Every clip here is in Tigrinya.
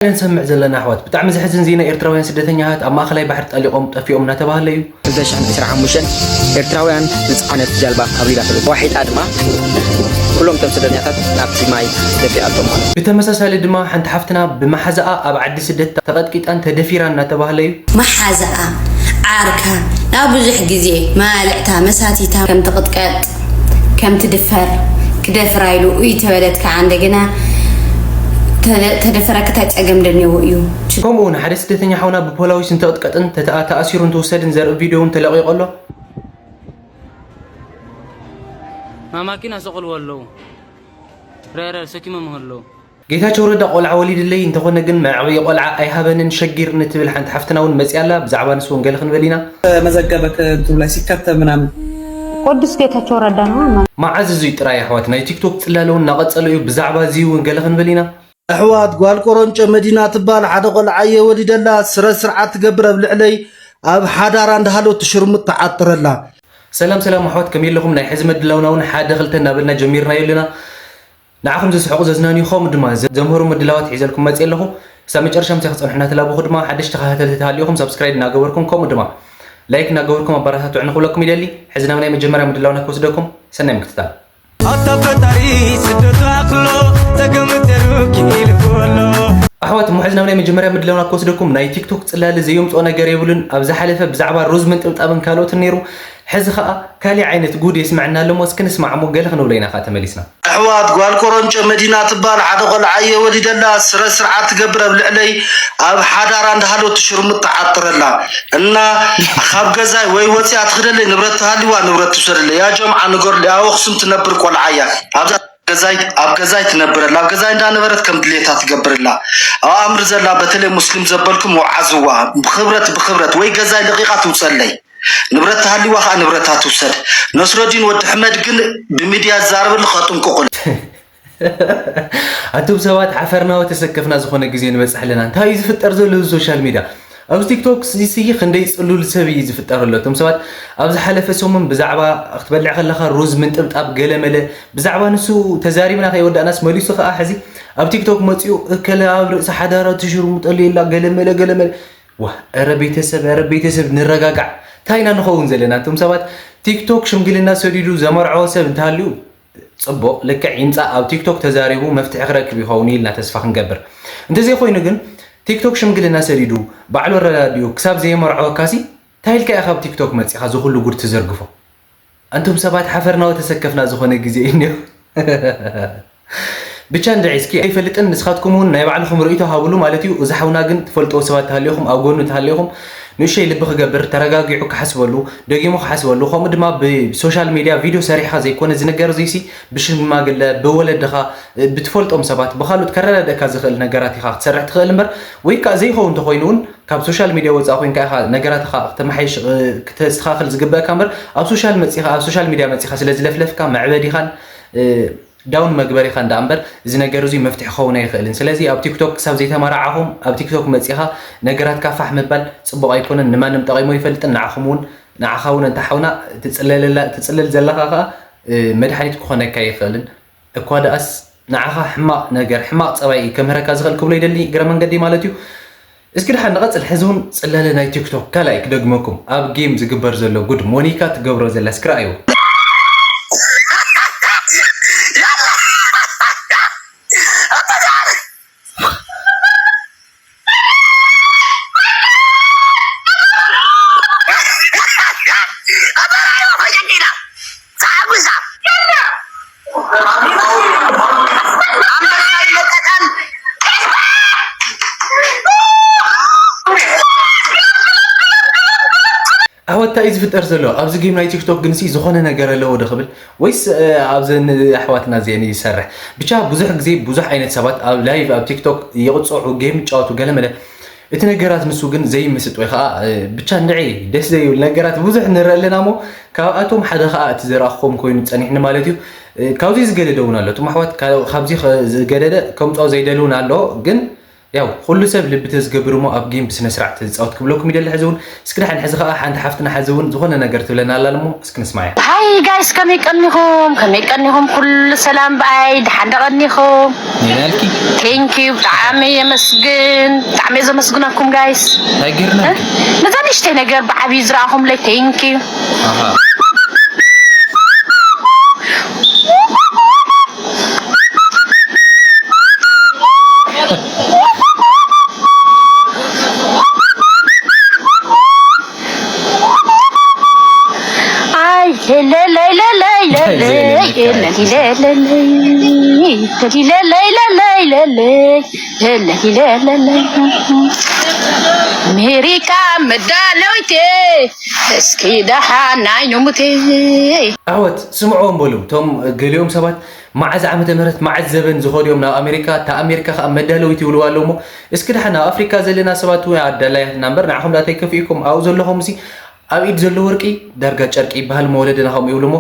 ንሰምዕ ዘለና ኣሕዋት፣ ብጣዕሚ ዘሕዝን ዜና፣ ኤርትራውያን ስደተኛታት ኣብ ማእኸላይ ባሕሪ ጠሊቖም ጠፊኦም እናተባህለ እዩ። ክልተ ሽሕን ዕስራን ሓሙሽተን ኤርትራውያን ዝጸዓነት ጃልባ ካብሪራ ተገ-፣ ዋሒጣ ድማ ኩሎም እቶም ስደተኛታት ናብቲ ማይ ደፊኣቶም ማለት እዩ። ብተመሳሳሊ ድማ ሓንቲ ሓፍትና ብመሓዛኣ ኣብ ዓዲ ስደት ተቐጥቂጣን ተደፊራን እናተባህለ እዩ። መሓዛኣ፣ ዓርካ፣ ናብ ብዙሕ ግዜ መባልዕታ መሳቲታ ከም ትቕጥቀጥ፣ ከም ትድፈር፣ ክደፍራ ኢሉ እይ ተበለት ከዓ እንደገና ተደ-፣ ተደፈራ ክታ ጸገም ደኔዎ እዩ። ከምኡ እውን ሓደ ስደተኛ ሓውና ብፖላዊስ እንትቕጥቀጥን ተተኣ-፣ ተኣሲሩ እንትውሰድን ዘርኢ ቪድዮ እውን ተለቒቑ ኣሎ። ማማኪና ሰቕልዎ ኣለዉ። ረረ ሰኪሞም ኣለዉ። ጌታቸው ረዳ ቆልዓ ወሊድለይ፣ እንተኾነ ግን መዕበዪ ቆልዓ ኣይሃበንን፣ ሸጊርኒ ትብል ሓንቲ ሓፍትና እውን መፂኣ ኣላ። ብዛዕባ ንሱ እውን ገለ ክንብል ኢና። መዘገበ ከ-፣ እንትብላይ ሲከተ ምናምን። ቅዱስ ጌታቸው ረዳ ነው። መዓዝ እዙይ ጥራይ ኣሕዋት፣ ናይ ቲክቶክ ፅላለ እውን እናቐፀለ እዩ። ብዛዕባ እዚ እውን ገለ ክንብል ኢና። ኣሕዋት፣ ጓል ቆሮንጮ መዲና ትባል ሓደ ቆልዓ እየ ወሊደላ፣ ስረ ስርዓት ትገብር ኣብ ልዕለይ፣ ኣብ ሓዳራ እንዳሃለወት ትሽርሙጥ ትዓጥረላ። ሰላም ሰላም ኣሕዋት፣ ከመይ ኣለኹም? ናይ ሕዚ ምድላውና እውን ሓደ ክልተ እናበልና ጀሚርናዮ ኣለና። ንዓኹም ዘስሕቑ ዘዝናንዩ ከምኡ ድማ ዘ-፣ ዘምህሩ ምድላዋት ሒዘልኩም መፅእ ኣለኹ። ክሳብ መጨረሻ ምሳይ ክፀንሑ እናተላበኹ ድማ ሓደሽቲ ተኸታተልቲ ተሃሊኹም ሳብስክራይብ እናገበርኩም ከምኡ ድማ ላይክ እናገበርኩም ኣበረታትዑ ንክብለኩም ይደሊ። ሕዚ ናብ ናይ መጀመርያ ምድላውና ክወስደኩም፣ ሰናይ ምክትታል። ኣታ ፈጣሪ ስደቱ ኣክሎ ተገምተሩ ኪኢልኩ ኣሎ። ኣሕዋት፣ እሞ ሕዚ ናብ ናይ መጀመርያ ምድላውና ክወስደኩም፣ ናይ ቲክቶክ ፅላለ ዘየምፅኦ ነገር የብሉን። ኣብ ዝሓለፈ ብዛዕባ ሩዝ ምንጥብጣብን ካልኦትን ነይሩ። ሕዚ ኸዓ ካሊእ ዓይነት ጉድ የስመዐና ኣሎ። እሞ እስኪ ንስማዕ እሞ ገለ ክንብሎ ኢና ኸዓ ተመሊስና። ኣሕዋት፣ ጓል ቆሮንጮ መዲና ትባል ሓደ ቆልዓ እየ ወሊደላ፣ ስረ ስርዓት ትገብር ኣብ ልዕለይ፣ ኣብ ሓዳራ እንዳሃለወት ትሽርሙጥ ትዓጥረላ። እና ካብ ገዛይ ወይ ወፂኣ ትኽደለይ፣ ንብረት ትሃልዋ ንብረት ትውሰደለይ። ያ ጀምዓ ንገሩለይ፣ ኣብ ኣኽሱም ትነብር ቆልዓ እያ። ኣብዛ ገዛይ፣ ኣብ ገዛይ ትነብረላ፣ ኣብ ገዛይ እንዳነበረት ከም ድሌታ ትገብርላ። ኣብ ኣምሪ ዘላ በተለይ ሙስሊም ዘበልኩም ወዓዝዋ፣ ብኽብረት ብኽብረት ወይ ገዛይ ለቒቓ ትውፀለይ። ንብረት ተሃሊዋ ኸዓ ንብረታ ትውሰድ። ነስረዲን ወዲ ሕመድ ግን ብሚድያ ዝዛረበሉ ከጥንቅቑሉ። ኣንቱም ሰባት ሓፈርና ወተሰከፍና ዝኾነ ግዜ ንበጽሕ ኣለና። እንታይ እዩ ዝፍጠር ዘሎ እዚ ሶሻል ሚድያ? ኣብዚ ቲክቶክ እዚ ክንደይ ጽሉል ሰብ እዩ ዝፍጠር ኣሎ። እቶም ሰባት ኣብ ዝሓለፈ ሰሙን ብዛዕባ ክትበልዕ ከለኻ ሩዝ ምንጥብጣብ ገለ መለ ብዛዕባ ንሱ ተዛሪብና ከይወዳእናስ መሊሱ ኸዓ ሕዚ ኣብ ቲክቶክ መጺኡ እከለ ኣብ ርእሲ ሓዳራ ትሽርሙጠሉ የላ ገለ መለ ገለ መለ። ዋ፣ ኧረ ቤተሰብ፣ ኧረ ቤተሰብ ንረጋጋዕ። እንታይ ኢና ንኸውን ዘለና? እቶም ሰባት ቲክቶክ ሽምግልና ሰዲዱ ዘመርዐወ ሰብ እንተሃልዩ ጽቡቕ፣ ልክዕ ይምጻእ፣ ኣብ ቲክቶክ ተዛሪቡ መፍትሒ ክረክብ ይኸውን ኢልና ተስፋ ክንገብር። እንተዘይኮይኑ ግን ቲክቶክ ሽምግልና ሰዲዱ ባዕሉ ኣረዳዲኡ ክሳብ ዘየመርዐወካሲ እንታይ ኢልካ ኢኻ ኣብ ቲክቶክ መጺኻ እዚ ኩሉ ጉድ ትዘርግፎ? ኣንቱም ሰባት ሓፈርና ወተሰከፍና ዝኾነ ግዜ እዩ እኒኦ። ብቻ እንድዒ እስኪ ኣይፈልጥን፣ ንስኻትኩም እውን ናይ ባዕልኹም ርእይቶ ሃብሉ ማለት እዩ። እዚ ሓውና ግን ትፈልጥዎ ሰባት ተሃሊኹም፣ ኣብ ጎኑ ተሃሊኹም ንእሸይ ልቢ ክገብር፣ ተረጋጊዑ ክሓስበሉ፣ ደጊሙ ክሓስበሉ፣ ከምኡ ድማ ብሶሻል ሚድያ ቪድዮ ሰሪሕኻ ዘይኮነ ዝንገር እዙይሲ ብሽማግለ፣ ብወለድኻ፣ ብትፈልጦም ሰባት፣ ብኻልኦት ከረዳድእካ ዝኽእል ነገራት ኢኻ ክትሰርሕ ትኽእል እምበር፣ ወይ ከዓ ዘይኸውን እንተኾይኑ እውን ካብ ሶሻል ሚድያ ወፃእ ኮይንካ ኢኻ ነገራትኻ ክተመሓይሽ፣ እ፣ ክተስተኻኽል ዝግበእካ እምበር ኣብ ሶሻል መፂኻ፣ ኣብ ሶሻል ሚድያ መፂኻ ስለ ዝለፍለፍካ መዕበዲኻን፣ እ፣ ዳውን መግበሪኻን ደኣ እምበር እዚ ነገር እዙይ መፍትሒ ክኸውን ኣይኽእልን። ስለዚ ኣብ ቲክቶክ ክሳብ ዘይተመራዓኹም ኣብ ቲክቶክ መፂኻ ነገራትካ ፋሕ ምባል ፅቡቕ ኣይኮነን፣ ንማንም ጠቒሙ ኣይፈልጥን። ንዓኹም እውን፣ ንዓኻ እውን እንተ ሓውና ትፅለለላ-፣ ትፅለል ዘለኻ ኸዓ፣ እ፣ መድሓኒት ክኾነካ ኣይኽእልን። እኳ ደኣስ ንዓኻ ሕማቕ ነገር፣ ሕማቕ ጸባይ እዩ ከምህረካ ዝኽእል ክብሎ ይደሊ እግረ መንገዲ ማለት እዩ። እስኪ ደሓን ንቐጽል። ሕዚ እውን ጽላለ ናይ ቲክቶክ ካልኣይ ክደግመኩም፣ ኣብ ጌም ዝግበር ዘሎ ጉድ ሞኒካ ትገብሮ ዘላ እስኪ ረኣይዎ። ኣሕዋት፣ እንታይ እዩ ዝፍጠር ዘሎ? ኣብዚ ጌም ናይ ቲክቶክ ግንሲ ዝኾነ ነገር ኣለዎ ዶ ክብል? ወይስ፣ እ፣ ኣብዘን ኣሕዋትና እዚአን እዩ ዝሰርሕ? ብቻ ብዙሕ ግዜ ብዙሕ ዓይነት ሰባት ኣብ ላይቭ ኣብ ቲክቶክ ይቕጽዑ፣ ጌም ይጫወቱ፣ ገለመለ። እቲ ነገራት ንሱ ግን ዘይምስጥ ወይ ኸዓ፣ እ፣ ብቻ እንድዒ ደስ ዘይብል ነገራት ብዙሕ ንርኢ ኣለና እሞ፣ ካብኣቶም ሓደ ኸዓ እቲ ዝረኣኹም ኮይኑ ጸኒሕኒ ማለት እዩ። እ፣ ካብዚ ዝገደደ እውን ኣሎ። እቶም ኣሕዋት ካ-፣ ካብዚ ኸ-፣ ዝገደደ ከምጽኦ ዘይደሊ እውን ኣሎ። ግን ያው ኩሉ ሰብ ልቢ ተዝገብር እሞ ኣብ ጌም ብስነ ስርዓት ተዝፃወት ክብለኩም ይደሊ። ሕዚ እውን እስኪ ደሓን ሕዚ ከዓ ሓንቲ ሓፍትና ሕዚ እውን ዝኾነ ነገር ትብለና ኣላ እሞ እስኪ ንስማያ። ሃይ ጋይስ፣ ከመይ ቀኒኹም? ከመይ ቀኒኹም? ኩሉ ሰላም ብኣይ፣ ደሓን ዶ ቀኒኹም? ኔናልኪ። ቴንኪዩ፣ ብጣዕሚ የመስግን፣ ብጣዕሚ እየ ዘመስግነኩም ጋይስ። እንታይ ገይርናልኪ? ነዛ ንእሽተይ ነገር ብዓብዩ ዝረኣኹምለይ ቴንኪዩ። ኣሃ። ኣይ ለለይ ለለይ ለለይ ለለይ ለለይ ለለይ ለለይ ለለይ ለለይ ለለይ ለለይ ሜሪካ መዳለዊቴ እስኪ ደሓን ናይ ንሙቴ። ኣሕዋት ስምዕዎም በሉ እቶም ገሊኦም ሰባት መዓዝ ዓመተ ምህረት መዓዝ ዘበን ዝኸዱ እዮም ናብ ኣሜሪካ፣ እታ ኣሜሪካ ከዓ መዳለዊት ይብልዋ ኣለዉ እሞ እስኪ ደሓን ኣብ ኣፍሪካ ዘለና ሰባት እውን ኣዳላያትና እምበር ንዓኹም ዳኣ ተይከፍኢኩም ኣብኡ ዘለኹም ሲ ኣብ ኢድ ዘሎ ወርቂ ዳርጋ ጨርቂ ይበሃል እሞ ወለድና ከምኡ ይብሉ እሞ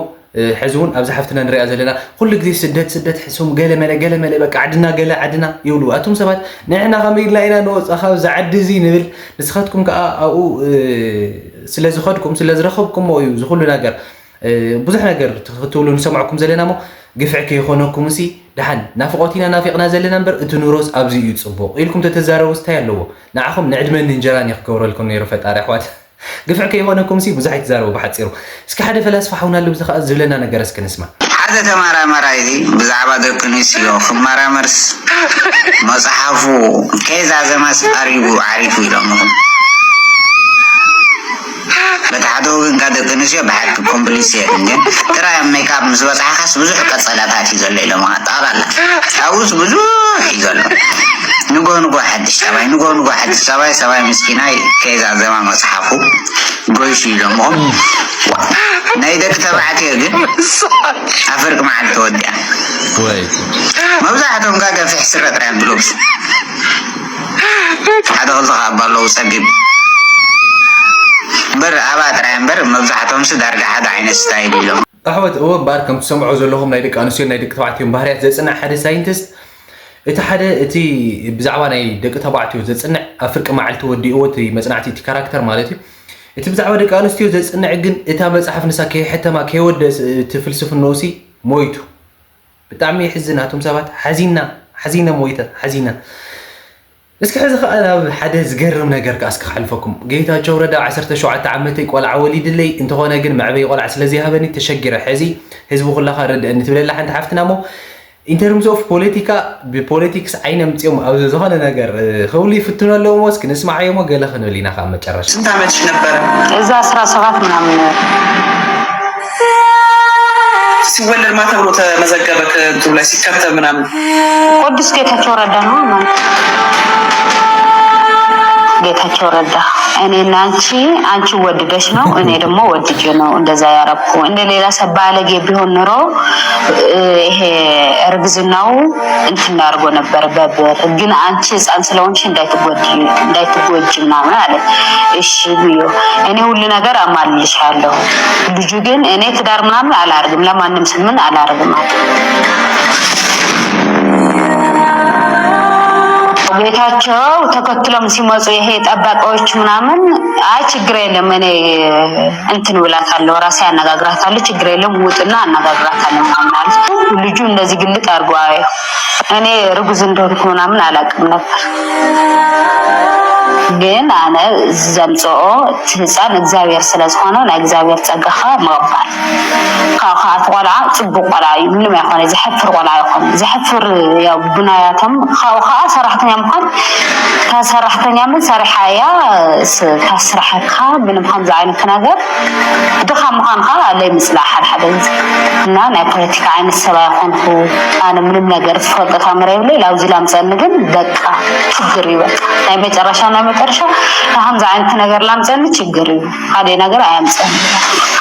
ሕዚ እውን ኣብዚ ሓፍትና ንሪኣ ዘለና ኩሉ ግዜ ስደት ስደት ሕሱም ገለ መለ ገለ መለ በቃ ዓድና ገለ ዓድና ይብሉ ኣቱም ሰባት ንሕና ከመይ ኢልና ኢና ንወፃ ካብዚ ዓዲ እዚ ንብል ንስኻትኩም ከዓ ኣብኡ ስለ ዝኸድኩም ስለ ዝረኸብኩሞ እዩ ዝኩሉ ነገር ብዙሕ ነገር ክትብሉ ንሰምዐኩም ዘለና ሞ ግፍዒ ከይኾነኩም ሲ ደሓን ናፍቆት ኢና ናፊቕና ዘለና እምበር እቲ ኑሮስ ኣብዚ እዩ ፅቡቕ ኢልኩም ተተዛረቡ ስታይ ኣለዎ ንዓኹም ንዕድመን ንእንጀራን እዩ ክገብረልኩም ነይሩ ፈጣሪ ኣሕዋት ግፍዒ ከይኾነኩም ሲ ብዙሕ ኣይትዛረቡ ብሓፂሩ እስኪ ሓደ ፈላስፋ ሓውና ኣሎ ብዚ ከዓ ዝብለና ነገር እስኪ ንስማ ሓደ ተመራመራይ እዚ ብዛዕባ ደቂ ኣንስትዮ ክመራመርስ መፅሓፉ ከይዛዘማስ ኣሪጉ ዓሪፉ ኢሎም በቲ ሓደ ወገንካ ደቂ ኣንስትዮ ብሓቂ ኮምፕሊስ የለን ግን ጥራይ ኣብ ሜክኣፕ ምስ በፅሓካስ ብዙሕ ቀፀላታት እዩ ዘሎ ኢሎም ጠቕላላ ኣብኡስ ብዙሕ እዩ ዘሎ ንጎ ንጎ ሓድሽ ጠባይ ንጎ ንጎ ሓድሽ ጠባይ ሰባይ ምስኪናይ ከይዛዘማ መፅሓፉ ጎይሹ ኢሎምኹም ናይ ደቂ ተባዕትዮ ግን ኣብ ፍርቂ መዓልቲ ተወዲኣ መብዛሕቶም ጋ ገፊሕ ስረ ጥራይ እዮም ዝለብሱ ሓደ ክልተ ከዓ እባ ኣለዉ ፀቢብ እምበር ኣባ ጥራይ እምበር መብዛሕቶም ሲ ዳርጋ ሓደ ዓይነት ስታይል ኢሎም ኣሕዋት እወ እምበኣር ከም ትሰምዖ ዘለኹም ናይ ደቂ ኣንስትዮን ናይ ደቂ ተባዕትዮን ባህርያት ዘፅንዕ ሓደ ሳይንቲስት እቲ ሓደ እቲ ብዛዕባ ናይ ደቂ ተባዕትዮ ዘፅንዕ ኣብ ፍርቂ መዓልቲ ወዲእዎ እቲ መፅናዕቲ እቲ ካራክተር ማለት እዩ እቲ ብዛዕባ ደቂ ኣንስትዮ ዘፅንዕ ግን እታ መፅሓፍ ንሳ ከይሕተማ ከይወደ እቲ ፍልስፍንኡ ሲ ሞይቱ ብጣዕሚ የሕዝን ኣቱም ሰባት ሓዚና ሓዚነ ሞይተ ሓዚነ እስኪ ሕዚ ከዓ ናብ ሓደ ዝገርም ነገር ከዓ እስኪ ክሓልፈኩም ጌታቸው ረዳ ዓሰርተ ሸውዓተ ዓመተይ ቆልዓ ወሊድለይ እንተኾነ ግን መዕበይ ቆልዓ ስለዘይሃበኒ ተሸጊረ ሕዚ ህዝቢ ኩላኻ ርድአኒ ትብለላ ሓንቲ ሓፍትና እሞ in terms of ፖለቲካ ብፖለቲክስ ዓይነ ምፅኦም ኣብዚ ዝኾነ ነገር ክብሉ ይፍትኑ ኣለዎ እስኪ ንስማዓዮ ሞ ገለ ክንብል ኢና ከዓ መጨረሻ ስንት ዓመትሽ ነበረ? እዛ አስራ ሰባት ምናምን ሲወለድ ማ ተብሎ ተመዘገበ ከእንትኑ ላይ ሲከተብ ምናምን ቅዱስ ጌታቸው ረዳ ነው ማለት ጌታቸው ረዳ እኔና አንቺ አንቺ ወድደሽ ነው እኔ ደግሞ ወድጄ ነው እንደዛ ያረኩ እንደ ሌላ ሰው ባለጌ ቢሆን ኑሮ ይሄ እርግዝናው እንትን አድርጎ ነበር በብር ግን አንቺ ህፃን ስለሆንሽ እንዳይትጎጂ ምናምን አለ እሺ ብዮ እኔ ሁሉ ነገር አማልልሻለሁ ልጁ ግን እኔ ትዳር ምናምን አላርግም ለማንም ስምን አላርግም አለ ጌታቸው ተከትሎም ሲመጡ ይሄ ጠባቂዎች ምናምን አይ ችግር የለም እኔ እንትን ብላታለሁ ራሴ አነጋግራታለሁ ችግር የለም ውጥና አነጋግራታለሁ ምናምን አለ ልጁ እንደዚህ ግልጥ አድርጎ አየው እኔ ርጉዝ እንደሆንኩ ምናምን አላውቅም ነበር ግን ኣነ ዘምፅኦ ህፃን እግዚኣብሔር ስለዝኾነ ናይ እግዚኣብሔር ፀጋ ከዓ ምቕባል ካብ ከዓቲ ቆልዓ ፅቡቅ ቆልዓ እዩ ምንም ኣይኮነ ዘሕፍር ቆልዓ ይኮነ ዘሕፍር ያው ብናያቶም ካብኡ ከዓ ሰራሕተኛ ምኳን እታ ሰራሕተኛ ምን ሰሪሓ እያ ታስራሐካ ምንም ከምዚ ዓይነት ነገር ድኻ ምኳን ከዓ ለይ ምፅላእ ሓደ ሓደ ግዜ እና ናይ ፖለቲካ ዓይነት ሰብ ኣይኮንኩ ኣነ ምንም ነገር ዝፈልጦ ታምር የብለይ ላብዚ ላምፀኒ ግን በቃ ችግር እዩ በቃ ናይ መጨረሻ ናይ መጨረሻ ከምዚ ዓይነት ነገር ላምፀኒ ችግር እዩ ሓደ ነገር ኣያምፀኒ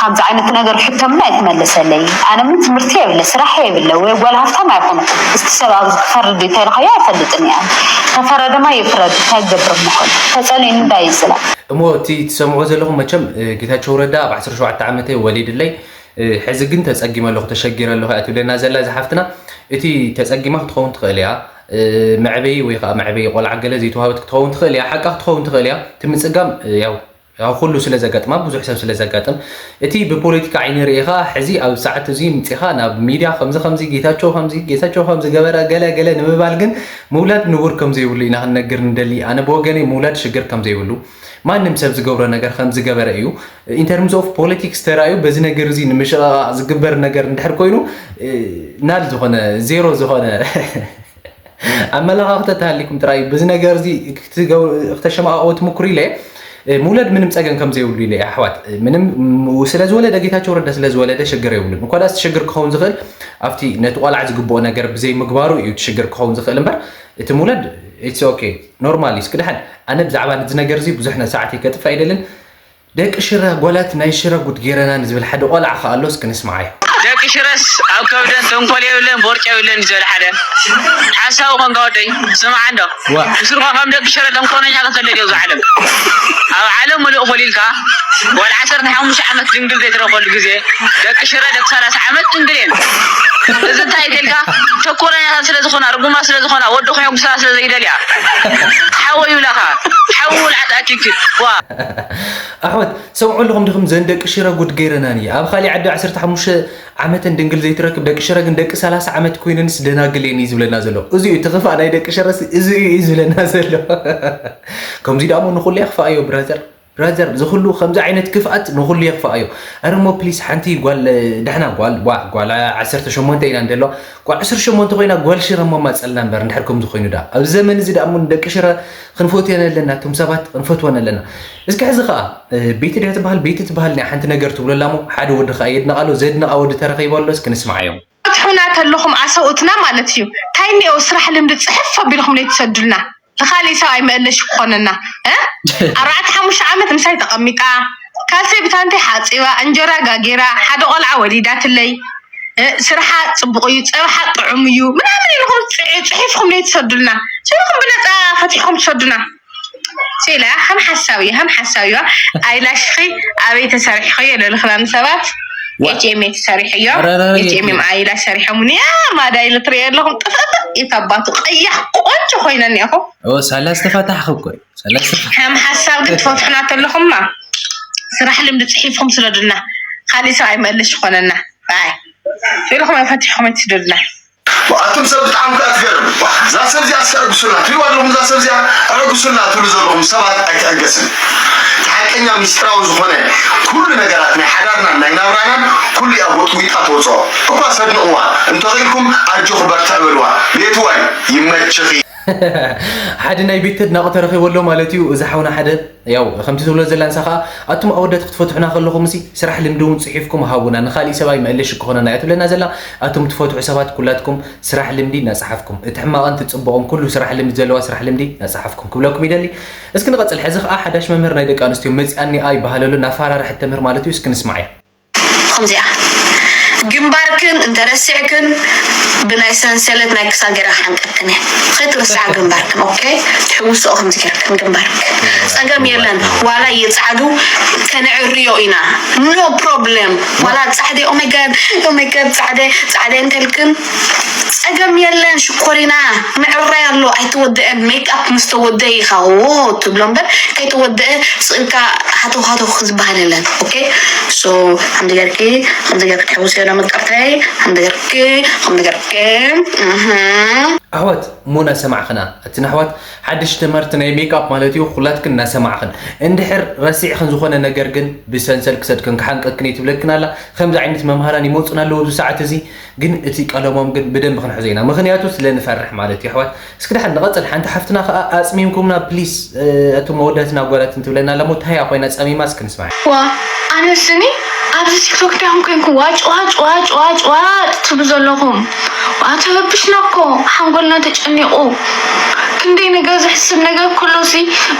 ከምዚ ዓይነት ነገር ሕቶ ምን ኣይትመልሰለይ ኣነ ምን ትምህርቲ የብለ ስራሕ የብለ ወይ ጓል ሃፍታም ኣይኮንኩ እስቲ ሰብ ኣብዚ ክፈርድ እንተልካዮ ኣይፈልጥን እያ ተፈረደማ ይፍረድ እንታይ ክገብር ምኾን ተፀሊኒ እንታይ ይፅላ እሞ እቲ ትሰምዖ ዘለኹም መቸም ጌታቸው ረዳ ኣብ ዓሰርተ ሸውዓተ ዓመተይ ወሊድለይ ሕዚ ግን ተፀጊመ ኣለኹ፣ ተሸጊረ ኣለኹ እያ ትብለና ዘላ እዛ ሓፍትና። እቲ ተፀጊማ ክትኸውን ትኽእል እያ፣ መዕበዪ ወይ ከዓ መዕበዪ ቆልዓ ገለ ዘይተዋህበት ክትኸውን ትኽእል እያ፣ ሓቃ ክትኸውን ትኽእል እያ። እቲ ምፅጋም ያው ያው ኩሉ ስለ ዘጋጥማ፣ ብዙሕ ሰብ ስለ ዘጋጥም፣ እቲ ብፖለቲካ ዓይኒ ርኢኻ ሕዚ ኣብ ሰዓት እዚ ምፂኻ ናብ ሚድያ ከምዚ ከምዚ ጌታቸው ከምዚ ጌታቸው ከምዚ ገበረ ገለ ገለ ንምባል ግን ምውላድ ንቡር ከም ዘይብሉ ኢና ክንነግር ንደሊ። ኣነ ብወገነይ ምውላድ ሽግር ከም ዘይብሉ፣ ማንም ሰብ ዝገብሮ ነገር ከም ዝገበረ እዩ። In terms of politics ተራእዩ በዚ ነገር እዚ ንምሽቓቕ ዝግበር ነገር እንድሕር ኮይኑ፣ እ፣ ናል ዝኾነ ዜሮ ዝኾነ ኣመለኻኽታ ተሃሊኩም ጥራይ በዚ ነገር እዚ ክትገው-፣ ክተሸማቕቑ ትምክሩ ኢለ፣ እ፣ ምውለድ ምንም ጸገም ከም ዘይብሉ ኢለ ኣሕዋት። ምንም፣ ም-፣ ስለ ዝወለደ ጌታቸው ረዳ ስለ ዝወለደ ሽግር የብሉን። እኳ ዳስ ሽግር ክኸውን ዝኽእል ኣብቲ ነቲ ቆልዓ ዝግብኦ ነገር ብዘይምግባሩ እዩ እቲ ሽግር ክኸውን ዝኽእል እምበር እቲ ምውለድ it's okay፣ ኖርማል እዩ። እስኪ ደሓን ኣነ ብዛዕባ እዚ ነገር እዚ ብዙሕ ነ-፣ ሰዓት ከጥፍእ ኣይደልን። ደቂ ሽረ ጓላት ናይ ሽረ ጉድ ጌረና ንዝብል ሓደ ቆልዓ ከ ኣሎ፣ እስኪ ንስምዓዮ። ደቂ ሽረስ ኣብ ከብደን ተንኮል የብለን፣ ቦርጭ የብለን እዩ ዝበለ ሓደ ሓሳዊ ኮንካ ወደይ። ስምዓ እንዶ። ዋ። ብስርሖ ከም ደቂ ሽረ ተንኮለኛ ከተለዩ ኣብዚ ዓለም። ኣብ ዓለም ምሉእ ኮሊልካ ዋላ ዓሰርተ ሓሙሽተ ዓመት ድንግል ዘይትረኽበሉ ግዜ፣ ደቂ ሽረ ደቂ ሰላሳ ዓመት ድንግል እየን። እዚ እንታይ ኢልካ? ተንኮለኛታት ስለ ዝኾና፣ ርጉማት ስለ ዝኾና፣ ወዲ ከየጉሳ ስለ ዘይደልያ። ሓወ ይብላኻ። ሓዊ ውልዓት ኣኪኪ። ዋ። ኣሕዋት፣ ሰምዑ ኣለኹም ዲኹም? ዘን ደቂ ሽረ ጉድ ገይረናኒ። ኣብ ካሊእ ዓዲ ዓሰርተ ሓሙሽተ ዓመተን ድንግል ዘይትረክብ፣ ደቂ ሽረ ግን ደቂ ሰላሳ ዓመት ኮይነንስ ደናግል እየን እዩ ዝብለና ዘሎ። እዚ እዩ እቲ ክፋእ ናይ ደቂ ሽረስ፣ እዚ እዩ ዝብለና ዘሎ። ከምዚ ደኣ እሞ ንኹሉ የኽፍኣዮ ብራዘር። ብራዘር፣ እዚ ኩሉ ከምዚ ዓይነት ክፍኣት ንኹሉ የኽፍኣዮ። ኣረ እሞ ፕሊስ ሓንቲ ጓል፣ ዳሕና ጓል፣ ዋ፣ ጓል ዓሰርተ ሸሞንተ ኢና እንደሎ። ጓል ዓሰርተ ሸሞንተ ኮይና ጓል ሽረ እሞ ማጸልና እምበር እንድሕር ከምዚ ኮይኑ ደኣ። ኣብዚ ዘመን እዚ ደኣ እሞ ንደቂ ሽረ ክንፈትወን ኣለና፣ እቶም ሰባት ክንፈትወን ኣለና። እስኪ ሕዚ ኸኣ፣ እ፣ ቤቲ ድያ ትበሃል፣ ቤቲ ትበሃል ናይ ሓንቲ ነገር ትብለላ እሞ ሓደ ወዲ ኸኣ የድንቓ ኣሎ፣ ዘድንቓ ወዲ ተረኺቡ ኣሎ፣ እስኪ ንስምዓዮም። ትሑና ተለኹም ኣሰብኡትና ማለት እዩ። እንታይ እኒኦ ስራሕ ልምዲ ጽሕፍ ኣቢልኩም ነይትሰዱልና። ንኻሊእ ሰብኣይ መእለሽ ክኾነና፣ እ? ኣርባዕተ ሓሙሽተ ዓመት ምሳይ ተቐሚጣ፣ ካልሰይ ብታንተይ ሓጺባ፣ እንጀራ ጋጊራ፣ ሓደ ቆልዓ ወሊዳትለይ፣ እ፣ ስርሓ ጽቡቕ እዩ፣ ጸብሓ ጥዑም እዩ፣ ምናምን ኢልኩም ጽ-፣ ጽሒፍኩም ነይትሰዱልና። ስኢልኩም ብነጻ ፈቲሕኩም ትሰዱና። ሲላ፣ ከም ሓሳብ እዩ፣ ከም ሓሳብ እዩ። ኣይላሽኺ ኣበይ ተሰሪሕኽዮ? ለልኽና ንሰባት። ዋ። ኤች ኤም ኤ ተሰሪሑ እዮ። ኧረ፣ ኧረ፣ ኧረ፣ ኤች ኤም ኤ የት? ኣይላሽ ሰሪሖምኒ። ያ ማዳ ኢለ ትርእዮ ኣለኹም። ጥፍእፍእ ኢታባቱ ቀያሕ ቆንጆ ኮይነ እኒአኹ። ኦ፣ ሳላ ዝተፈታሕኽ እኮ እዩ። ሳላ ዝተፈታሕኽ። ከም ሓሳብ ግን ትፈትሑና ተለኹማ፣ ስራሕ ልምዲ ጽሒፍኩም ስደዱልና። ካሊእ ሰብ ኣይመልሽ ይኾነና። ኣይ። ኢልኹም ኣይፈቲሕኹም ኣይትስደዱልና። ኣቱም ሰብ ብጣዕሚ ከኣ ትገርም። እዛ ሰብ እዚኣ እስከ ዕግሱልና ትብልዋ ኣለኹም። እዛ ሰብ እዚኣ ዕግሱልና ትብሉ ዘለኹም ሰባት ኣይትዕገስን። እቲ ሓቀኛ ሚስጥራዊ ዝኾነ ኩሉ ነገራት ናይ ሓዳርናን ናይ ናብራናን ኩሉ እያ ጎጥጒጣ ተውፅኦ። እኳ ሰድንቕዋ፣ እንተኽኢልኩም ኣጆኺ በርትዕ በልዋ። ቤትዋይ ይመችኺ። ሓደ ናይ ቤት ተድናቑ ተረኺቡ ኣሎ ማለት እዩ። እዚ ሓውና ሓደ ያው ከምቲ ትብሎ ዘላ ንሳ ኸኣ፣ ኣቱም ኣወዳት ክትፈትሑና ከለኹም ሲ ስራሕ ልምዲ እውን ጽሒፍኩም ሃቡና፣ ንኻሊእ ሰብኣይ መእለሺ ክኾነና እያ ትብለና ዘላ። ኣቱም ትፈትሑ ሰባት ኩላትኩም ስራሕ ልምዲ እናጸሓፍኩም፣ እቲ ሕማቕን እቲ ጽቡቕን ኩሉ ስራሕ ልምዲ ዘለዋ ስራሕ ልምዲ እናጸሓፍኩም ክብለኩም ይደሊ። እስኪ ንቐጽል። ሕዚ ኸኣ ሓዳሽ መምህር ናይ ደቂ ኣንስትዮ መጺኣኒ እያ ይበሃል ኣሎ፣ እናፈራርሐት ተምህር ማለት እዩ። እስኪ ንስማዓያ። ከምዚኣ ግንባርክን እንተረሲዕክን ብናይ ሰንሰለት ናይ ክሳድ ገይረ ክሓንቀክን እየ። ከይትርስዓ ግንባርክን፣ ኦኬ? ትሕውስኦ ከምዚ ገይርክን ግንባርክ። ጸገም የለን። ዋላ ይጽዓዱ ከነዕርዮ ኢና። ኖ ፕሮብለም። ዋላ ጻዕደ፣ ኦ ማይ ጋድ፣ ኦ ማይ ጋድ፣ ጻዕደ፣ ጻዕደ እንተልክን ጸገም የለን። ሽኮሪና ምዕራይ ኣሎ፣ ኣይተወደአን። ሜክኣፕ ምስ ተወደአ ኢኻ ዎ ትብሎ እምበር ከይተወደአ ስእልካ ሃተው ሃተው ዝበሃል የለን። ኦኬ? ሶ፣ ከምዚ ጌርኪ፣ ከምዚ ጌርኪ ትሕውስዮ ዶ መቀርተይ? ከምዚ ጌርኪ፣ ከምዚ ጌርኪ፣ እህ። ኣሕዋት፣ እሞ እናሰማዕኽና፣ እቲ ንኣሕዋት ሓድሽ ትምህርቲ ናይ ሜክኣፕ ማለት እዩ፣ ኩላትክን እናሰማዕኽን። እንድሕር ረሲዕኽን ዝኾነ ነገር ግን ብሰንሰል ክሰድክን ክሓንቀክን እየ ትብለክን ኣላ። ከምዚ ዓይነት መምሃራን ይመጹና ኣለዉ ኣብዚ ሰዓት እዚ፣ ግን እቲ ቀለሞም ግን ብደንብ ክንሕዞ ኢና። ምኽንያቱ ስለ ንፈርሕ ማለት እዩ ኣሕዋት። እስኪ ደሓን ንቐጽል። ሓንቲ ሓፍትና ኸኣ ኣጽሚምኩምና ፕሊስ፣ እ፣ እቶም መወዳእትና ጓላት እንትብለና ኣላ እሞ እንታይ እያ ኮይና ጸሚማ እስኪ ንስማዕ። ዋ፣ ኣነ ስኒ ኣብዚ ቲክቶክ ዳኹም ኮይንኩም ዋጭ ዋጭ ዋጭ ዋጭ ዋጭ ትብሉ ዘለኹም። ዋ፣ ተረብሽና እኮ፣ ሓንጎልና ተጨኒቑ። ክንደይ ነገር ዘሕስብ ነገር ኩሉ ሲ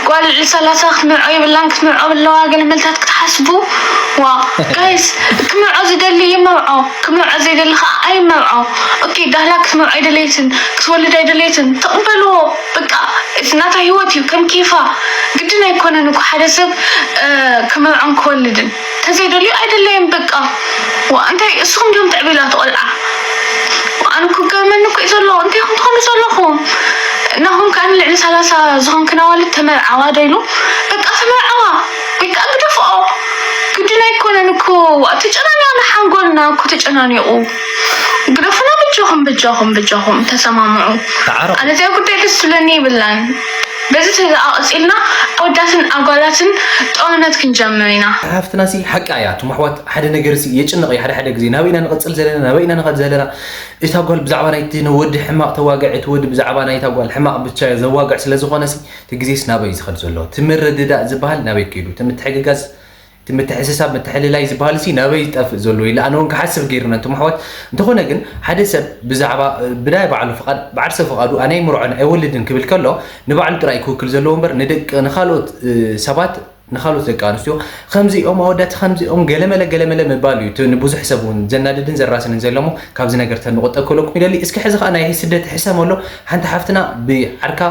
ጓል ልዕሊ ሰላሳ ክትምርዖ የብላን፣ ክትምርዖ ኣለዋ ገለ መልታት ክትሓስቡ። ዋ፣ ጋይስ፣ ክምርዖ ዝደሊ ይመርዖ፣ ክምርዖ ዘይደሊ ኸዓ ኣይመርዖ። ኦኬ፣ ዳህላ ክትምርዖ ኣይደለየትን፣ ክትወልድ ኣይደለየትን፣ ተቕበልዎ። በቃ፣ እቲ ናታ ህይወት እዩ፣ ከም ኬፋ። ግድን ኣይኮነን እኮ ሓደ ሰብ፣ እ፣ ክምርዖን ክወልድን። ዘይደልዩ ኣይደለየን በቃ። ዋ እንታይ እስኹም ዲኹም ትዕብላ ትቆልዓ? ኣነ እኮ ገርመኒ እኮ እዩ ዘሎ። እንታይ ኢኹም ትኾኑ ዘለኹም? ናኹም ከኣ ልዕሊ ሰላሳ ዝኾንክን ኣዋልድ ተመርዓዋ ዶ ኢሉ? በቃ ተመርዓዋ ወይ ከኣ ግደፍኦ። ግድን ኣይኮነን እኮ። ዋ ተጨናኒቕና ሓንጎልና እኮ ተጨናኒቑ። ግደፉና በጃኹም በጃኹም በጃኹም ተሰማምዑ። ተዓረቑ። ኣነ እዚኣ ጉዳይ ደስ ትብለኒ ይብላን። በዚ ተዘኣቕፂልና ኣወዳትን ኣጓላትን ጦርነት ክንጀምር ኢና። ሓፍትና ሲ ሓቃ እያ። እቶም ኣሕዋት ሓደ ነገር ሲ የጭንቕ እዩ። ሓደ ሓደ ግዜ ናበይ ኢና ንቐጽል ዘለና፣ ናበይ ኢና ንኸድ ዘለና። እታ ጓል ብዛዕባ ናይቲ ወዲ ሕማቕ ተዋግዕ፣ እቲ ወዲ ብዛዕባ ናይታ ጓል ሕማቕ ብቻ ዘዋግዕ ስለ ዝኾነ ሲ እቲ ግዜስ ናበይ እዩ ዝኸድ ዘሎ? እቲ ምርድዳእ ዝበሃል ናበይ ከይዱ? እቲ ምትሕግጋዝ፣ እቲ ምትሕስሳብ፣ ምትሕልላይ ዝበሃል ሲ ናበይ ዝጠፍእ ዘሎ ኢለ ኣነ እውን ክሓስብ ገይርና እቶም ኣሕዋት። እንተኾነ ግን ሓደ ሰብ ብዛዕባ ብናይ ባዕሉ ፍቓድ፣ ብዓርሰ ፍቓዱ ኣነ ኣይምርዖን ኣይወልድን ክብል ከሎ ንባዕሉ ጥራይ ክውክል ዘለዎ እምበር ንደቂ፣ ንኻልኦት፣ እ፣ ሰባት ንኻልኦት ደቂ ኣንስትዮ ከምዚኦም ኣወዳት ከምዚኦም ገለመለ ገለመለ ምባል እዩ። እቲ ንብዙሕ ሰብ እውን ዘናድድን ዘራስንን ዘሎ እሞ ካብዚ ነገር ተንቆጠብ ክብለኩም ይደሊ። እስኪ ሕዚ ኸዓ ናይ ስደት ሕሰም ኣሎ። ሓንቲ ሓፍትና ብዓርካ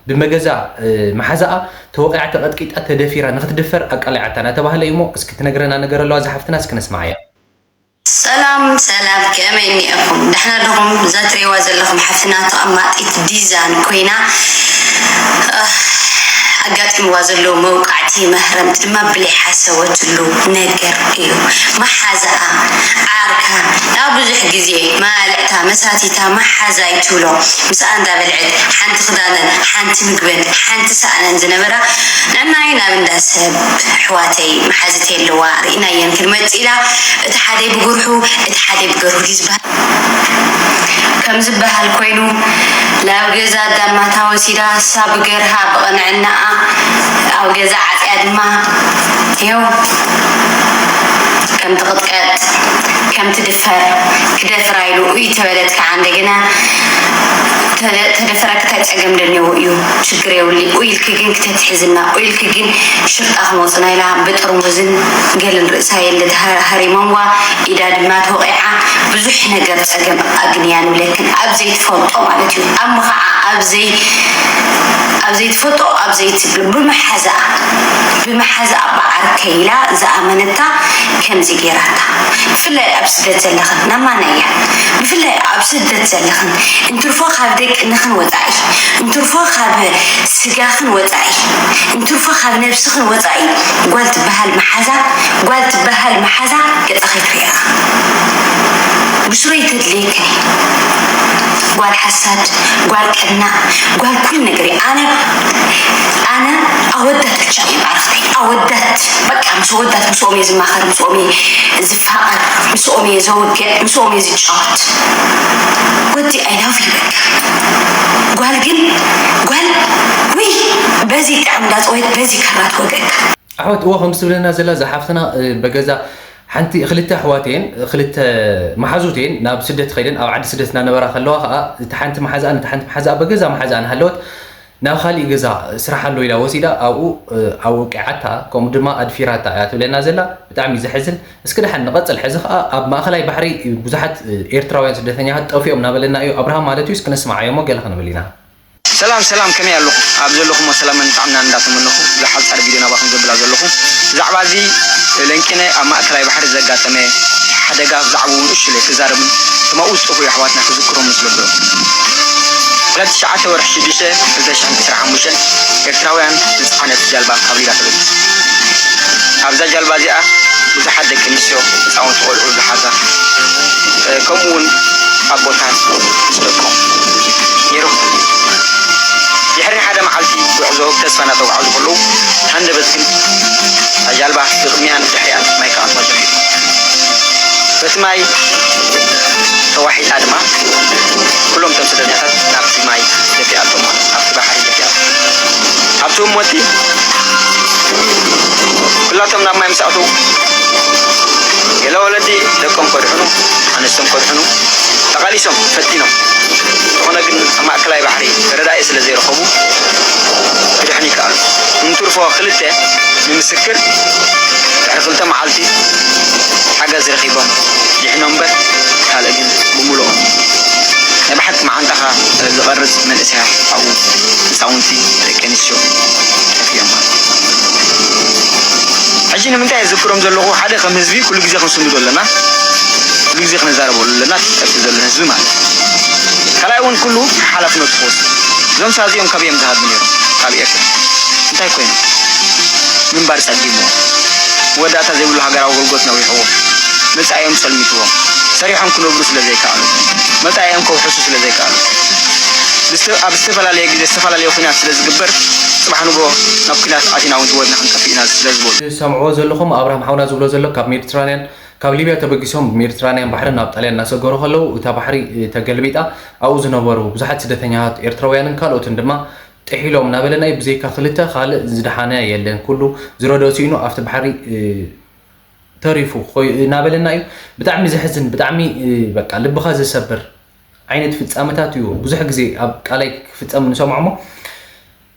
ብመገዛ፣ እ፣ መሓዛኣ ተወቒዓ፣ ተቐጥቂጣ፣ ተደፊራ፣ ንኽትድፈር ኣቃሊዓታ እናተባህለ እዩ እሞ እስኪ ትነግረና ነገር ኣለዋ እዛ ሓፍትና፣ እስኪ ነስምዓያ። ሰላም ሰላም፣ ከመይ እኒአኹም? ደሕና ዲኹም? እዛ ትሪእዋ ዘለኹም ሓፍትና ተቐማጢት ዲዛን ኮይና፣ ኣህ፣ ኣጋጢምዋ ዘሎ መውቃዕቲ መህረምቲ ድማ ብለይ ሓሰበትሉ ነገር እዩ። መሓዛኣ፣ ዓርካ፣ ናብ ብዙሕ ግዜ ማልዕታ፣ መሳቲታ፣ መሓዛይ ትብሎ፣ ምስኣ እንዳበልዐት፣ ሓንቲ ክዳንን፣ ሓንቲ ምግብን፣ ሓንቲ ሳእናን ዝነበራ፣ ንዕናይ ናብ እንዳ ሰብ ኣሕዋተይ መሓዝተይ ኣለዋ፣ ርኢናየን ክንመጽእ ኢላ፣ እቲ ሓደ ብጉርሑ፣ እቲ ሓደ ብገርሁ ድዩ ዝበሃል? ከም ዝበሃል ኮይኑ፣ ናብ ገዛ ኣዳማታ ወሲዳ፣ እሳ ብገርሃ ብቕንዕናኣ፣ ኣብ ገዛ ዓጽያ ድማ፣ ይኸው፣ ከም ትቕጥቀጥ፣ ከም ትድፈር፣ ክደፍራ ኢሉ፣ ኡይ ተበለት ከዓ እንደገና፣ ተደ-፣ ተደፈረክ እንታይ ጸገም ደኔዎ እዩ፣ ሽግር የብሉ። ኡይ ኢልክ ግን ክተትሕዝና፣ ኡይ ኢልክ ግን ሽርጣ ክመጹና ኢላ ብጥርሙዝን ገልን ርእሳ የለ ተሃ-፣ ሃሪሞምዋ፣ ኢዳ ድማ ተወቒዓ፣ ብዙሕ ነገር ጸገም ኣግንያ ንብለክን፣ ኣብ ዘይትፈልጦ ማለት እዩ። ኣብ ምኽዓ ኣብ ዘይ-፣ ኣብ ዘይትፈልጦ፣ ኣብ ዘይትብሎ፣ ብመሓዛኣ፣ ብመሓዛኣ ብዓርከይ ኢላ ዝኣመነታ ከምዚ ገይራታ። ብፍላይ ኣብ ስደት ዘለኽን፣ ናብ ማና እያ? ብፍላይ ኣብ ስደት ዘለኽን፣ እንትርፎ ካብ ደቅንኽን ወጻኢ፣ እንትርፎ ካብ ስጋኽን ወጻኢ፣ እንትርፎ ካብ ነብስኽን ወጻኢ፣ ጓል ትበሃል መሓዛ፣ ጓል ትበሃል መሓዛ ገጻ ከይትርእያ። ብስረይ ተድልየክን እየ። ጓል ሓሳድ፣ ጓል ቀናእ፣ ጓል ኩሉ ነገር እየ። ኣነ፣ ኣነ ኣወዳት ብቻ እየ ማዕረኽተይ። ኣወዳት፣ በቃ ምስ ኣወዳት፣ ምስኦም እየ ዝማኸር፣ ምስኦም እየ ዝፋቐር፣ ምስኦም እየ ዘውግዕ፣ ምስኦም እየ ዝጫወት። ወዲ I love you በቃ። ጓል ግን፣ ጓል፣ ውይ፣ በዚ ጣዕሚ እንዳጸወየት፣ በዚ ካራ ትወግዐካ። ኣሕዋት፣ እወ፣ ከምዚ ትብለና ዘላ እዛ ሓፍትና፣ እ፣ በገዛ ሓንቲ፣ ክልተ ኣሕዋት እየን፣ ክልተ መሓዙት እየን፣ ናብ ስደት ኸይደን፣ ኣብ ዓዲ ስደት እናነበራ ከለዋ ኸዓ፣ እታ ሓንቲ መሓዛኣን፣ እታ ሓንቲ መሓዛኣ፣ በገዛ መሓዛኣን ሃለወት፣ ናብ ካሊእ ገዛ ስራሕ ኣሎ ኢላ ወሲዳ፣ ኣብኡ፣ እ፣ ኣውቂዓታ፣ ከምኡ ድማ ኣድፊራታ እያ ትብለና ዘላ። ብጣዕሚ እዩ ዘሕዝን። እስኪ ደሓን ንቐጽል። ሕዚ ኸዓ ኣብ ማእኸላይ ባሕሪ ብዙሓት፣ እ፣ ኤርትራውያን ስደተኛታት ጠፊኦም እናበለና እዩ ኣብርሃም ማለት እዩ። እስኪ ነስምዓዮ እሞ ገለ ክንብል ኢና። ሰላም ሰላም፣ ከመይ ኣለኹም? ኣብ ዘለኹሞ ሰላምን ጥዕናን እንዳተመነኹ፣ እዛ ሓጻር ቪድዮ ናባኹም ዘብላ ዘለኹ፣ ብዛዕባ እዚ ለንቂነ ኣብ ማእከላይ ባሕሪ ዘጋጠመ ሓደጋ፣ ብዛዕባኡ ንእሽቶ ኢለ ክዛረብን፣ እቶም ኣብኡ ዝጠፍኡ ኣሕዋትና ክዝክሮም ምስ ለብዮም። ዕለት ትሽዓተ ወርሒ ሽዱሽተ ክልተ ሽሕን ዕስራን ሓሙሽተን ኤርትራውያን ዝጸዓነት ጃልባ ካብ ሊላ ተበግስ። ኣብዛ ጃልባ እዚኣ ብዙሓት ደቂ ኣንስትዮ፣ ህጻውንቲ ቆልዑ ዝሓዛ፣ እ፣ ከምኡ እውን ኣቦታት ምስ ደቆም ነይሮም። ድሕሪ ሓደ መዓልቲ ጉዕዞ ብተስፋ እናተጓዕዙ ከለዉ፣ ሃንደበት ግን እታ ጃልባ ብቕድሚኣን ብድሕሪኣን ማይ ክኣትዋ ጀሚሩ። በቲ ማይ ተዋሒጣ ድማ ኩሎም እቶም ስደተኛታት ናብቲ ማይ ደፊኣቶም፣ ናብቲ ባሕሪ ደፊኣቶም። ኣብቲ ህሞት ኩላቶም ናብ ማይ ምስ ኣተዉ፣ ገለ ወለዲ ደቆም ከድሕኑ፣ ኣንስቶም ከድሕኑ ተቓሊሶም፣ ፈቲኖም። እንተኾነ ግን ኣብ ማእከላይ ባሕሪ ተረዳኢ ስለ ዘይረኸቡ ክድሕኑ ይከኣሉ። እንትርፎ ክልተ ንምስክር ድሕሪ ክልተ መዓልቲ ሓገዝ ረኺቦም ድሒኖም እምበር ካልእ ግን ብምሉኦም ናይ ብሓቂ መዓንጣኻ ዝቐርጽ መንእሰያት ኣብኡ ህጻውንቲ ደቂ ኣንስትዮ ጠፊኦም ማለት እዩ። ሕጂ ንምንታይ ዝክሮም ዘለኹ ሓደ ከም ህዝቢ ኩሉ ግዜ ክንስንዱ ኣለና። ኩሉ ግዜ ክንዛረበሉ ኣለና። እቲ ዘሎ ህዝቢ ማለት ካልኣይ እውን ኩሉ ሓላፍነቱ ክወስድ እዞም ሳዚኦም ካብ እዮም ዝሃብ ነይሩ ካብ ኤርትራ እንታይ ኮይኑ ምንባር ጸጊሙ ወዳእታ ዘይብሉ ሃገራዊ ኣገልግሎት ነዊሕዎ መጻኢኦም ጸልሚትዎም ሰሪሖም ክነብሩ ስለ ዘይከኣሉ መጻኢኦም ከውሕሱ ስለ ዘይከኣሉ ኣብ ዝተፈላለየ ግዜ ዝተፈላለየ ኩናት ስለ ዝግበር ጽባሕ ንግሆ ናብ ኩናት ኣቲና እውን ህይወትና ክንጠፍእ ኢና ስለ ዝበሉ ዝሰምዕዎ ዘለኹም ኣብርሃም ሓውና ዝብሎ ዘሎ ካብ ሜዲትራንያን ካብ ሊብያ ተበጊሶም ብሜዲትራንያን ባሕሪ ናብ ጣልያን እናሰገሩ ከለዉ እታ ባሕሪ ተገልቢጣ ኣብኡ ዝነበሩ ብዙሓት ስደተኛታት ኤርትራውያንን ካልኦትን ድማ ጥሒሎም እናበለና እዩ። ብዘይካ ክልተ ካልእ ዝደሓነ የለን። ኩሉ ዝረዶ ስኢኑ ኣብቲ ባሕሪ ተሪፉ እናበለና እዩ። ብጣዕሚ ዘሕዝን ብጣዕሚ በቃ ልብኻ ዘሰብር ዓይነት ፍጻመታት እዩ ብዙሕ ግዜ ኣብ ቃላይ ክፍጸም ንሰምዖ እሞ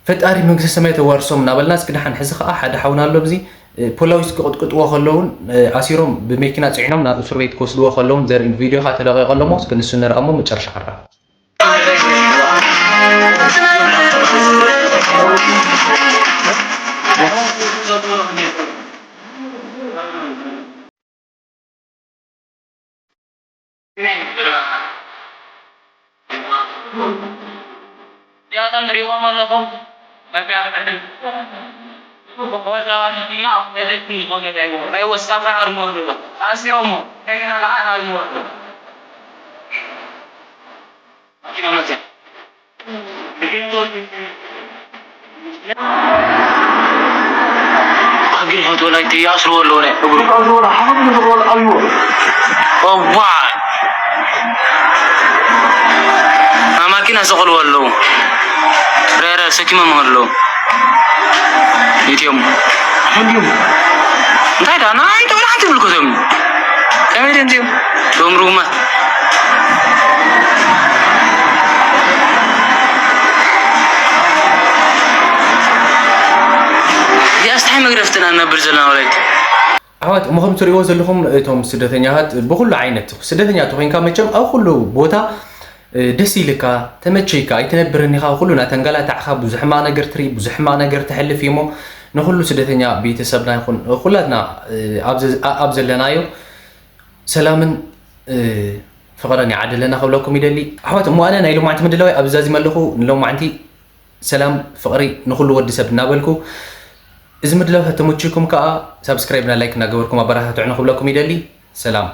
ፈጣሪ መንግስተ ሰማይ ተዋርሶም እናበልና እስኪ ደሓን ሕዚ ከዓ ሓደ ሓውና ኣሎ ብዚ ፖላዊስ ክቅጥቅጥዎ ከለውን ኣሲሮም ብመኪና ፅዒኖም ናብ እስር ቤት ክወስድዎ ከለውን ዘርኢ ቪድዮ ከዓ ተለቂቆ ኣለሞ እስኪ ንሱ ንርኣሞ መጨረሻ ክራ ያታን ሪቦም ኣለኹም ናይ ወስካታ ኣርሞ ኣለዎ ኣስሮሞ ከይና ለዓል ኣርሞ ኣለዎ ኣግሪሆት ወላይተ ይኣስርዎ ኣለዎ ናይ እግሩ እዋ ኣብ ማኪና ሰቐልዎ ኣለዉ ረረ ሰኪሞም ኣለዉ ኢትዮም እንታይ ዳ ንዓይ ተወላ ሓንቲ ይብልኩ እዞም ከመይ ደም እዚኦም እዞም ርጉማት እዚኣስ ታይ መግረፍትና ንነብር ዘለና ወለይቲ ኣሕዋት እሞ ከም ትሪእዎ ዘለኹም እቶም ስደተኛታት ብኩሉ ዓይነት ስደተኛ ተኾይንካ መቸም ኣብ ኩሉ ቦታ ደስ ኢልካ ተመቸይካ ኣይትነብርን ኢኻ ኩሉ ናተንጋላታዕኻ ብዙሕ ሕማቕ ነገር ትርኢ ብዙሕ ሕማቕ ነገር ተሕልፍ እሞ ንኩሉ ስደተኛ ቤተሰብና ይኹን ኩላትና ኣብ ዘለናዮ ሰላምን ፍቕርን ይዓድለና ክብለኩም ይደሊ ኣሕዋት እሞ ኣነ ናይ ሎማዕንቲ ምድላዊ ኣብ ዛዚመ ኣለኹ ንሎማዕንቲ ሰላም ፍቕሪ ንኹሉ ወዲ ሰብ እናበልኩ እዚ ምድላው ተተመችኩም ከዓ ሳብስክራይብ ና ላይክ እናገበርኩም ኣበረታትዑ ንክብለኩም ይደሊ ሰላም